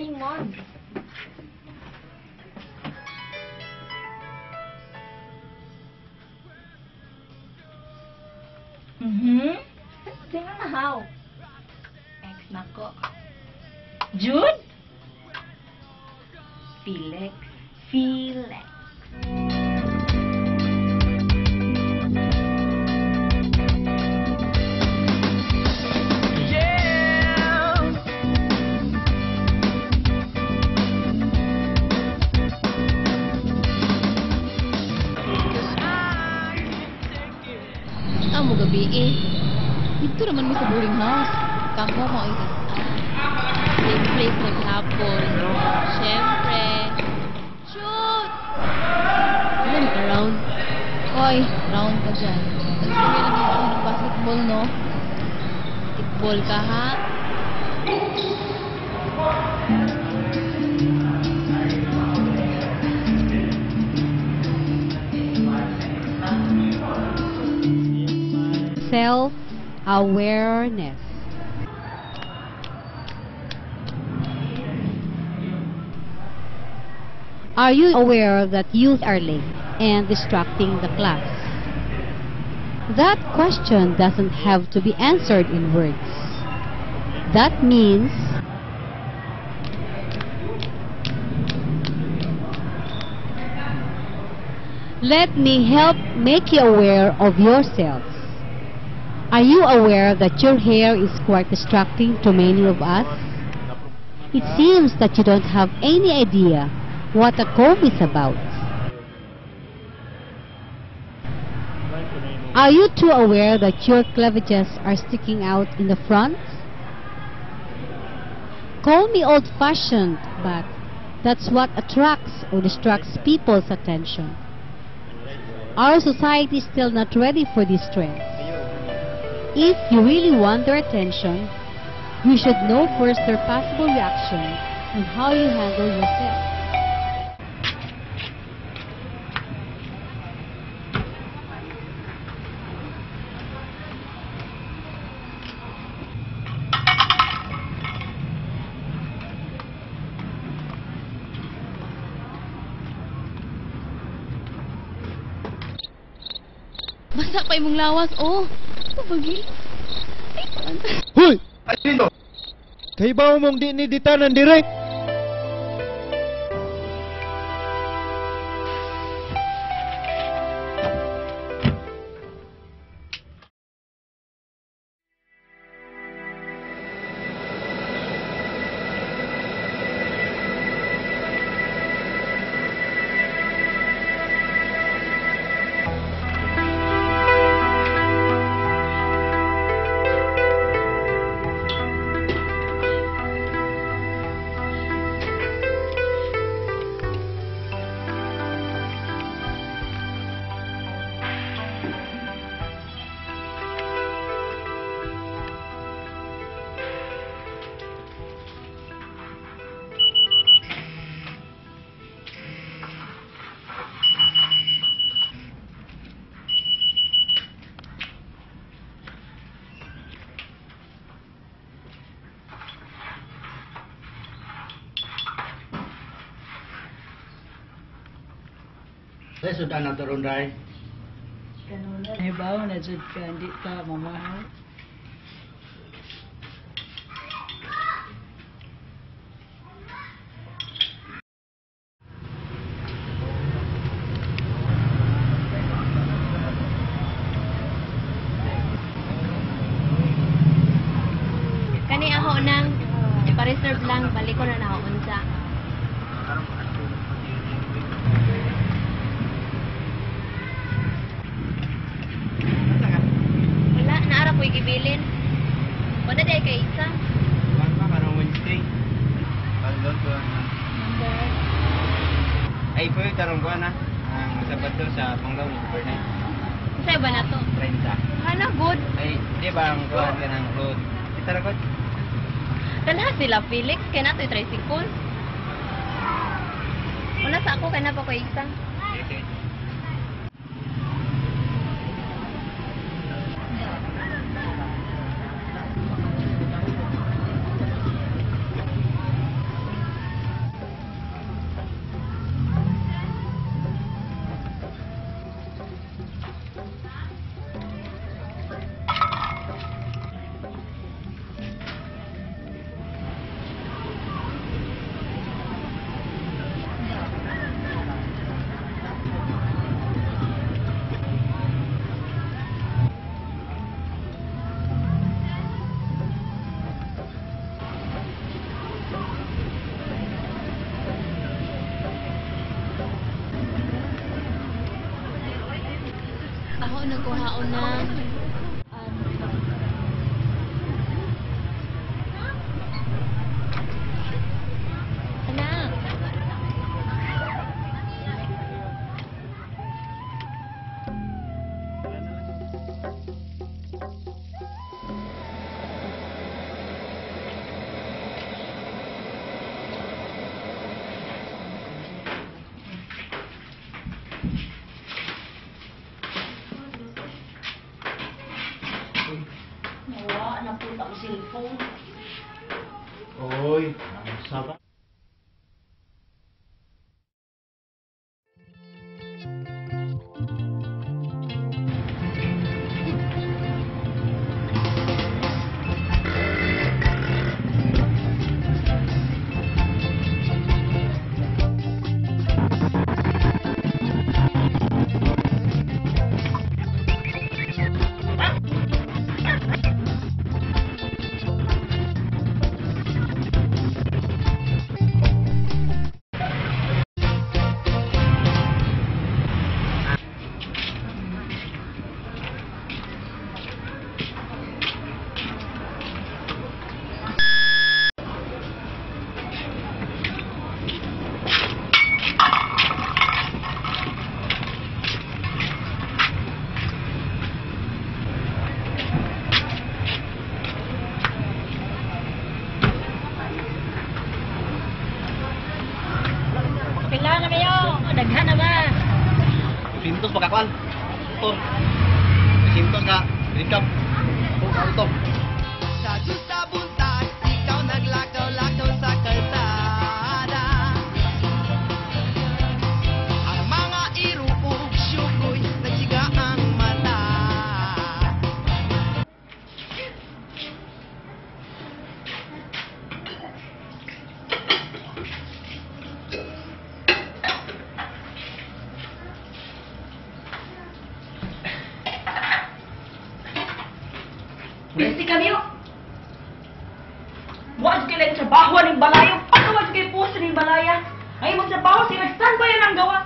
Raymond. Sino na how? Ex na ko. Jude? Felix. Felix. Amo gabi eh. Dito naman mi sa boarding house. Kamo mo ay same place maghapon. Siyempre. Shoot! Ano ka round? Oy, round ka dyan. Tapos kami lang yung ano ng basketball, no? Basketball ka, ha? Self-awareness. Are you aware that you are late and distracting the class? That question doesn't have to be answered in words. That means let me help make you aware of yourselves. Are you aware that your hair is quite distracting to many of us? It seems that you don't have any idea what a comb is about. Are you too aware that your cleavages are sticking out in the front? Call me old-fashioned, but that's what attracts or distracts people's attention. Our society is still not ready for these trends. If you really want their attention, you should know first their possible reaction and how you handle yourself. Basa pa imong lawas, oh. Pabagil. Hoy! Kay ba mong di ni ditanan dire? Sa sudan na turon day. Hibaw na jud ka, hindi ka mamahal. Kani ako nang ipa-reserve lang, balik ko na na ako unsa. Wala, naara ko'y gibilin. Wala di kay isa. Kuan pa karong Wednesday. Pagdon ko na. Ay po tarong kuan na. Ang Sabado sa Panglao overnight. Unsay ba na to? 30. Hala, good. Ay, di ba ang kuan ka ng road? Kita ra ko. Dalha sila Felix kay nato'y tricycle. Wala sa ako kay na pa ko isa. Okay. Mao nang kuhaon na. Anak. Nawa, napunta ko cellphone. Oy, saba. Pila na kayo? Daghan na ba? Sintos baka kwan. Motor. Sintos ka. Recap. Auto. Sa sa buntag, ikaw naglakaw-lakaw sa kalsada. Ang mga iro ug syukoy, nagsiga ang mata. Busy kami oh. Wa jud kay trabaho ning balayo, pagkawa jud kay puso ning balaya. Ay magtrabaho sila standby ang gawa.